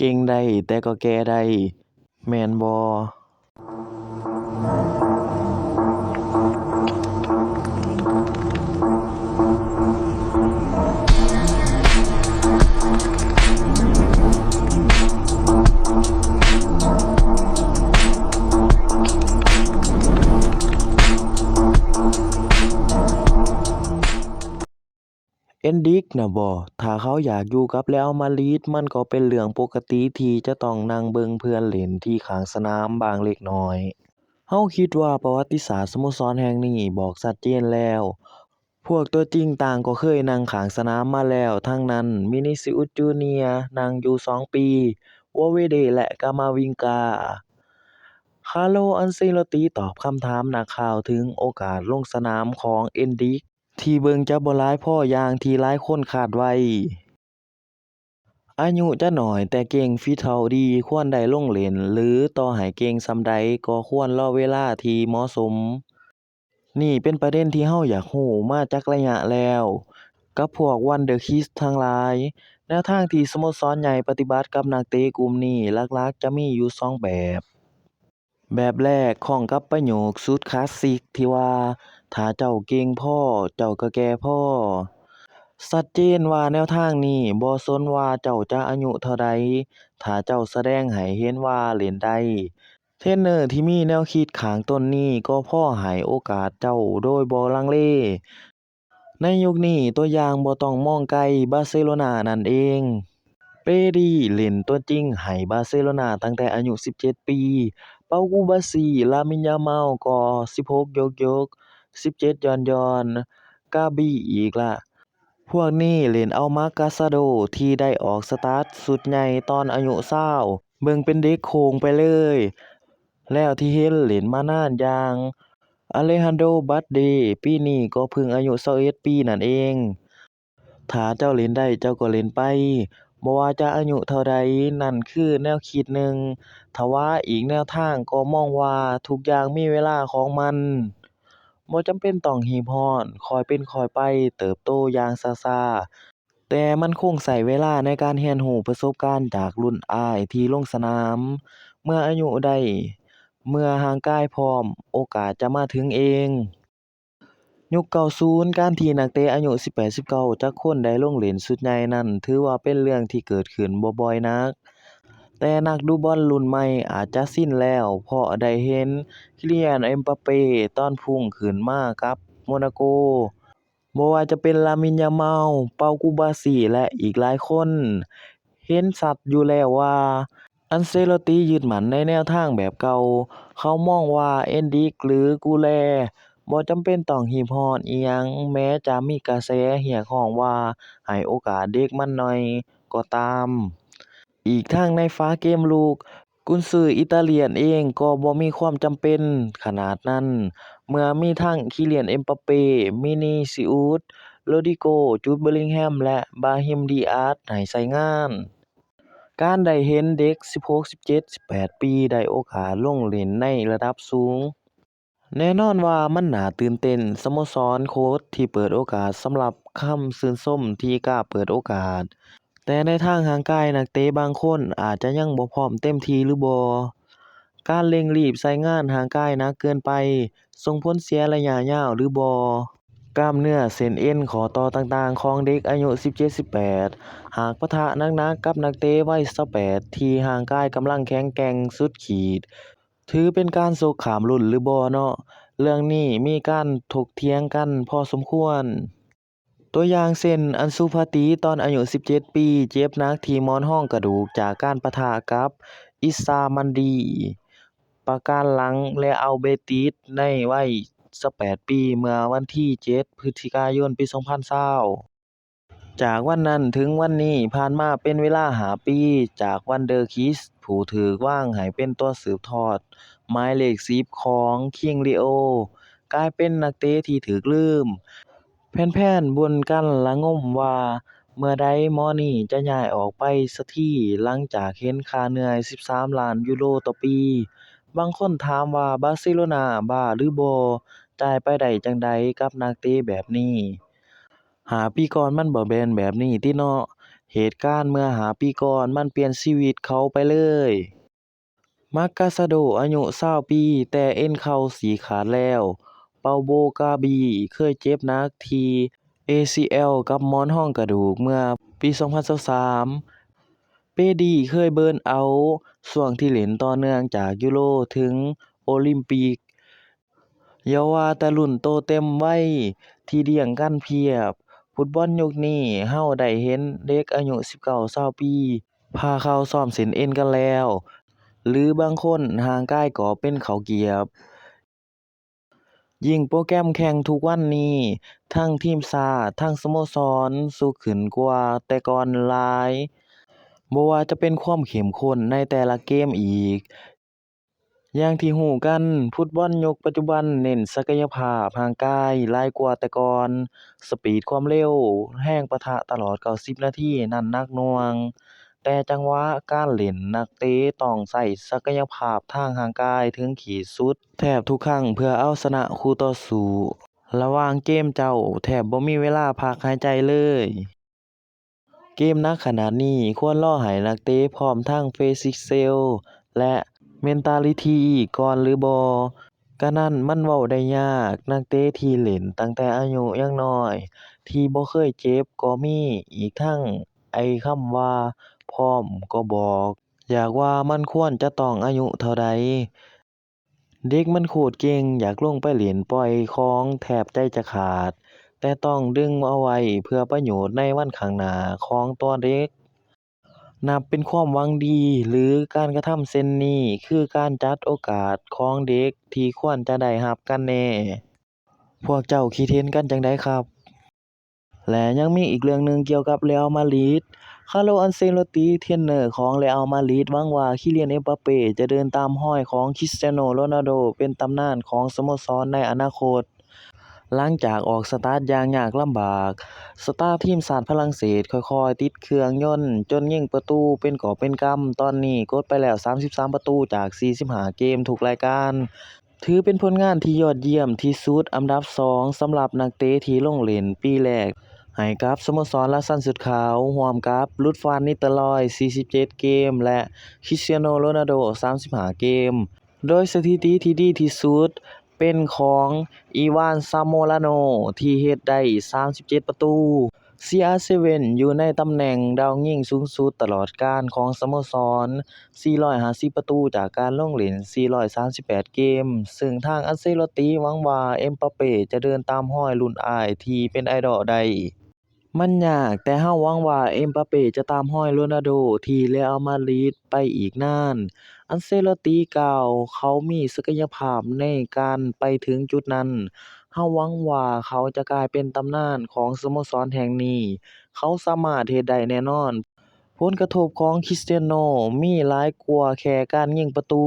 ເກັ່ງໄດ້ ແຕ່ກໍແກ່ໄດ້ ແມ່ນບໍ່? ເອັນດິກນະບໍ ຖ້າເຂົາຢາກຢູ່ກັບເຣອັລມາດຣິດ ມັນກໍເປັນເລື່ອງປົກກະຕິທີ່ຈະຕ້ອງນັ່ງເບິ່ງເພື່ອນຫຼິ້ນທີ່ຂ້າງສະໜາມບາງເລັກນ້ອຍ. ເຮົາຄິດວ່າປະຫວັດຕິສາດສະໂມສອນແຫ່ງນີ້ບອກຊັດເຈນແລ້ວ. ພວກຕົວຈິງຕ່າງກໍເຄີຍນັ່ງຂ້າງສະໜາມມາແລ້ວທັງນັ້ນ, ວິນີຊີອຸດ ຈູເນຍ ນັ່ງຢູ່ສອງປີ, ວາວເວເດ ແລະ ກາມາວິງກາ. ຄາໂລ ອັນເຊໂລຕີຕອບຄຳຖາມນັກຂ່າວເຖິງໂອກາດລົງສະໜາມຂອງເອັນດິກ ທີ່ເບິ່ງຈະບໍ່ຫຼາຍພໍຢ່າງທີ່ຫຼາຍຄົນຄາດໄວ້. ອາຍຸຈະໜ້ອຍແຕ່ເກັ່ງ, ຝີດເທົ້າດີ, ຄວນໄດ້ລົງຫຼິ້ນ ຫຼື ຕໍ່ໃຫ້ເກັ່ງສ່ຳໃດກໍຄວນລໍເວລາທີ່ເໝາະສົມ. ນີ້ເປັນປະເດັນທີ່ເຮົາຢາກຮູ້ມາຈັກໄລຍະແລ້ວ ກັບພວກວັນເດີຄິດທັງຫຼາຍ. ແນວທາງທີ່ສະໂມສອນໃຫຍ່ປະຕິບັດກັບນັກເຕະກຸ່ມນີ້ ຫຼັກໆຈະມີຢູ່ສອງແບບ. ແບບແລກ ຂ້ອງກັບປະໂຫຍກສຸດຄລາສສິກທີ່ວ່າ ຖ້າເຈົ້າເກັ່ງພໍ ເຈົ້າກໍແກ່ພໍ. ຊັດເຈນວ່າແນວທາງນີ້ ບໍ່ສົນວ່າເຈົ້າຈະອາຍຸເທົ່າໃດ, ຖ້າເຈົ້າສະແດງໃຫ້ເຫັນວ່າຫຼິ້ນໄດ້, ເທຣນເນີທີ່ມີແນວຄິດຂ້າງຕົ້ນນີ້ກໍພ້ອມໃຫ້ໂອກາດເຈົ້າໂດຍບໍ່ລັງເລ. ໃນຍຸກນີ້ ຕົວຢ່າງບໍ່ຕ້ອງມອງໄກ ບາເຊໂລນານັ້ນເອງ. ເປດຣີ ເລ່ນຕົວຈິງໃຫ້ບາເຊໂລນາຕັ້ງແຕ່ອາຍຸສິບເຈັດປີ, ເປົາກູບາຊີ, ລາມິນ ຢາມາວ ກໍສິບຫົກຍົກໆ, ສິບເຈັດຢ່ອນໆ, ກາບີອີກລະ. ພວກນີ້ເລ່ນເອົາມາກ ກາຊາໂດ ທີ່ໄດ້ອອກສະຕາດຊຸດໃຫຍ່ຕອນອາຍຸຊາວ ເບິ່ງເປັນເດັກໂຂງໄປເລີຍ. ແລ້ວທີ່ເຫັນເລ່ນມານານຢ່າງ ອາເລຮານໂດ ບາດເດ ປີນີ້ກໍເພິ່ງອາຍຸຊາວເອັດປີນັ້ນເອງ. ຖ້າເຈົ້າຫຼິ້ນໄດ້ ເຈົ້າກໍຫຼິ້ນໄປ, ບໍ່ວ່າຈະອາຍຸເທົ່າໃດ, ນັ້ນຄືແນວຄິດໜຶ່ງ. ຖ້າວ່າອີກແນວທາງກໍມອງວ່າທຸກຢ່າງມີເວລາຂອງມັນ. ບໍ່ຈຳເປັນຕ້ອງຮີບຮ້ອນ, ຄ່ອຍເປັນຄ່ອຍໄປ, ເຕີບໂຕຢ່າງຊ້າໆ. ແຕ່ມັນຄົງໃຊ້ເວລາໃນການຮຽນຮູ້ປະສົບການຈາກລຸ້ນອ້າຍທີ່ລົງສະໜາມ. ເມື່ອອາຍຸໄດ້, ເມື່ອຮ່າງກາຍພ້ອມ, ໂອກາດຈະມາເຖິງເອງ. ຍຸກເກົ້າສິບ ການທີ່ນັກເຕະອາຍຸສິບແປດ ສິບເກົ້າ ຈັກຄົນໄດ້ລົງຫຼິ້ນຊຸດໃຫຍ່ນັ້ນ ຖືວ່າເປັນເລື່ອງທີ່ເກີດຂຶ້ນບໍ່ບ່ອຍນັກ. ແຕ່ນັກດູບອນລຸ້ນໃໝ່ອາດຈະຊິນແລ້ວ ເພາະໄດ້ເຫັນ ຄິລຽນ ເອັມປາເປ ຕອນພຸ່ງຂຶ້ນມາກັບໂມນາໂກ. ບໍ່ວ່າຈະເປັນ ລາມິນ ຢາມາວ, ເປົາກູບາຊີ ແລະ ອີກຫຼາຍຄົນ ເຫັນຊັດຢູ່ແລ້ວວ່າ ອັນເຊໂລຕີຍຶດໝັ້ນໃນແນວທາງແບບເກົ່າ. ເຂົາມອງວ່າເອັນດິກ ຫຼື ກູແລ ບໍ່ຈຳເປັນຕ້ອງຮີບຮ້ອນອີ່ຫຍັງ, ແມ້ຈະມີກະແສຮຽກຮ້ອງວ່າໃຫ້ໂອກາດເດັກມັນໜ້ອຍກໍຕາມ. ອີກທັງໃນຝາເກມລຸກ, ກຸນຊືອີຕາລຽນເອງກໍບໍ່ມີຄວາມຈຳເປັນຂະໜາດນັ້ນ ເມື່ອມີທັງ ຄິລຽນ ເອັມປາເປ, ວິນີຊີອຸດ, ໂຣດຣິໂກ, ຈູດ ເບີລິງແຮມ ແລະ ບຣາຮິມ ດີອາສ ໃຫ້ໃຊ້ງານ. ການໄດ້ເຫັນເດັກສິບຫົກ ສິບເຈັດ ສິບແປດປີໄດ້ໂອກາດລົງຫຼິ້ນໃນລະດັບສູງ ແນ່ນອນວ່າມັນໜ້າຕື່ນເຕັ້ນ. ສະໂມສອນໂຄດທີ່ເປີດໂອກາດສຳລັບຄຳຊື່ນຊົມທີ່ກ້າເປີດໂອກາດ, ແຕ່ໃນທາງຮ່າງກາຍ ນັກເຕະບາງຄົນອາດຈະຍັງບໍ່ພ້ອມເຕັມທີ່ຫຼືບໍ່. ການເລັ່ງຣີບໃຊ້ງານຮ່າງກາຍໜັກເກີນໄປ ສົ່ງຜົນເສຍໄລຍະຍາວຫຼືບໍ່? ກ້າມເນື້ອເສັ້ນເອັນຂໍ້ຕໍ່ຕ່າງໆຂອງເດັກອາຍຸສິບເຈັດ ສິບແປດ ຫາກປະທະໜັກໆກັບນັກເຕະໄວຊາວແປດ ທີ່ຮ່າງກາຍກຳລັງແຂງແກ່ງສຸດຂີດ ຖືເປັນການຊົກຂ້າມລຸ້ນຫຼືບໍ່ເນາະ? ເລື່ອງນີ້ມີການຖົກຖຽງກັນພໍສົມຄວນ. ຕົວຢ່າງເຊັ່ນ ອັນຊູ ຟາຕີ ຕອນອາຍຸສິບເຈັດປີ ເຈັບໜັກທີ່ໝອນຮອງກະດູກຈາກການປະທະກັບ ອິດຊາ ມັນດີ ປະການຫຼັງ ແລະ ເອົາເບຕິດ ໃນໄວຊາວແປດປີ ເມື່ອວັນທີເຈັດ ພຶສຈິກາຍົນ ປີສອງພັນຊາວ. ຈາກວັນນັ້ນເຖິງວັນນີ້ ຜ່ານມາເປັນເວລາຫ້າປີ, ຈາກວັນເດີຄິດ ຜູ້ຖືກວາງໃຫ້ເປັນຕົວສືບທອດໝາຍເລກສິບຂອງຄິງລີໂອ ກາຍເປັນນັກເຕະທີ່ຖືກລືມ. ແຟນໆ ບົ່ນກັນລະງົມວ່າ ເມື່ອໃດໝໍນີ້ຈະຍ້າຍອອກໄປສັກທີ ຫຼັງຈາກເຫັນຄ່າເໜື່ອຍສິບສາມລ້ານຢູໂຣຕໍ່ປີ. ບາງຄົນຖາມວ່າ ບາເຊໂລນາບ້າຫຼືບໍ່? ຈ່າຍໄປໄດ້ຈັ່ງໃດກັບນັກເຕະແບບນີ້? ຫ້າປີກ່ອນມັນບໍ່ແມ່ນແບບນີ້ຕິເນາະ. ເຫດການເມື່ອຫ້າປີກ່ອນມັນປ່ຽນຊີວິດເຂົາໄປເລີຍ. ມາກາຊາໂດ ອາຍຸຊາວປີ ແຕ່ເອັນເຂົ່າສີກຂາດແລ້ວ. ເປົາໂບ ກາບີ ເຄີຍເຈັບໜັກທີ່ ເອຊີແອລ ກັບໝອນຮອງກະດູກເມື່ອປີສອງພັນຊາວສາມ. ເປດີ ເຄີຍເບີນເອົາຊ່ວງທີ່ຫຼິ້ນຕໍ່ເນື່ອງຈາກຢູໂຣເຖິງໂອລິມປິກ. ຢ່າວ່າແຕ່ລຸ້ນໂຕເຕັມໄວທີ່ລ້ຽງກັນພຽບ, ຟຸດບອນຍຸກນີ້ເຮົາໄດ້ເຫັນເດັກອາຍຸສິບເກົ້າ ຊາວປີ ພາເຂົ້າຊ້ອມເສັ້ນເອັນກັນແລ້ວ ຫຼືບາງຄົນຮ່າງກາຍກໍເປັນເຂົ້າກຽບ. ຍິ່ງໂປຣແກຣມແຂ່ງທຸກວັນນີ້, ທັງທີມຊາດ, ທັງສະໂມສອນສຸກຂຶ້ນກວ່າແຕ່ກ່ອນຫຼາຍ, ບໍ່ວ່າຈະເປັນຄວາມເຂັ້ມຂຸ້ນໃນແຕ່ລະເກມອີກ. ຢ່າງທີ່ຮູ້ກັນ, ຟຸດບອນຍຸກປັດຈຸບັນເນັ້ນສັກກະຍະພາບຮ່າງກາຍຫຼາຍກວ່າແຕ່ກ່ອນ. ສະປີດຄວາມເລັວ, ແຮງປະທະຕະຫຼອດເກົ້າສິບນາທີນັ້ນໜັກໜ່ວງ, ແຕ່ຈັງຫວະການຫຼິ້ນ, ນັກເຕະຕ້ອງໃຊ້ສັກກະຍະພາບທາງຮ່າງກາຍເຖິງຂີດສຸດແທບທຸກຄັ້ງເພື່ອເອົາຊະນະຄູ່ຕໍ່ສູ້. ລະຫວ່າງເກມເຈົ້າແທບບໍ່ມີເວລາພັກຫາຍໃຈເລີຍ. ເກມໜັກຂະໜາດນີ້ຄວນລໍໃຫ້ນັກເຕະພ້ອມທັງ physical ແລະ mentality ກ່ອນຫຼືບໍ່? ກະນັ້ນມັນເວົ້າໄດ້ຍາກ. ນັກເຕະທີ່ຫຼິ້ນຕັ້ງແຕ່ອາຍຸຍັງນ້ອຍ ທີ່ບໍ່ເຄີຍເຈັບກໍມີ, ອີກທັງໄອ້ຄຳວ່າພ້ອມກໍບອກຍາກວ່າມັນຄວນຈະຕ້ອງອາຍຸເທົ່າໃດ. ເດັກມັນໂຄດເກັ່ງ, ຢາກລົງໄປຫຼິ້ນ, ປ່ອຍຂອງແທບໃຈຈະຂາດ, ແຕ່ຕ້ອງດຶງເອົາໄວ້ເພື່ອປະໂຫຍດໃນວັນຂ້າງໜ້າຂອງຕົວເດັກ. ນັບເປັນຄວາມຫວັງດີ ຫຼື ການກະທຳເຊັ່ນນີ້ຄືການຈັດໂອກາດຂອງເດັກທີ່ຄວນຈະໄດ້ຮັບກັນແນ່? ພວກເຈົ້າຄິດເຫັນກັນຈັ່ງໃດຄັບ? ແລະ ຍັງມີອີກເລື່ອງໜຶ່ງກ່ຽວກັບເຣອັລມາດຣິດ. ຄາໂລ ອັນເຊລອດຕີ ເທຣນເນີຂອງເຣອັລມາດຣິດ ຫວັງວ່າ ຄີລຽນ ເອັມປາເປ ຈະເດີນຕາມຮອຍຂອງ ຄຣິສຕຽໂນ ໂຣນັລໂດ ເປັນຕຳນານຂອງສະໂມສອນໃນອະນາຄົດ. ຫຼັງຈາກອອກສະຕາດຢ່າງຍາກລຳບາກ, ສະຕາຣ໌ທີມຊາດຝຣັ່ງເສດຄ່ອຍໆຕິດເຄື່ອງຍົນຈົນຍິງປະຕູເປັນກອບເປັນກຳ. ຕອນນີ້ກົດໄປແລ້ວສາມສິບສາມປະຕູຈາກສີ່ສິບຫ້າເກມທຸກລາຍການ. ຖືເປັນຜົນງານທີ່ຍອດຢ້ຽມທີ່ສຸດອັນດັບສອງສຳລັບນັກເຕະທີ່ລົງຫຼິ້ນປີແລກໃຫ້ກັບສະໂມສອນລາຊັນຊຸດຂາວ, ຮ່ວມກັບ ລຸດຟານ ນິດເຕີລອຍ ສີ່ສິບເຈັດເກມ ແລະ ຄຣິສຕຽໂນ ໂຣນັລໂດ ສາມສິບຫ້າເກມ, ໂດຍສະຖິຕິທີ່ດີທີ່ສຸດເປັນຂອງ ອີວານ ຊາໂມຣາໂນ ທີ່ເຮັດໄດ້ສາມສິບເຈັດປະຕູ. ຊີອາເຊເວັນ ຢູ່ໃນຕຳແໜ່ງດາວຍິງສູງສຸດຕະຫຼອດການຂອງສະໂມສອນ, ສີ່ຮ້ອຍຫ້າສິບປະຕູຈາກການລົງຫຼິ້ນສີ່ຮ້ອຍສາມສິບແປດເກມ, ເຊິ່ງທາງອັນເຊລອດຕີຫວັງວ່າ ເອັມປາເປ ຈະເດີນຕາມຮອຍລຸ້ນອ້າຍທີ່ເປັນໄອດອລໄດ້. ມັນຍາກ, ແຕ່ເຮົາຫວັງວ່າ ເອັມປາເປ ຈະຕາມຮອຍໂຣນັລໂດທີ່ເຣອັລມາດຣິດໄປອີກນານ, ອັນເຊລອດຕີກ່າວ. ເຂົາມີສັກກະຍະພາບໃນການໄປເຖິງຈຸດນັ້ນ. ເຮົາຫວັງວ່າເຂົາຈະກາຍເປັນຕຳນານຂອງສະໂມສອນແຫ່ງນີ້. ເຂົາສາມາດເຮັດໄດ້ແນ່ນອນ. ຜົນກະທົບຂອງຄຣິສຕຽໂນມີຫຼາຍກວ່າແຄ່ການຍິງປະຕູ.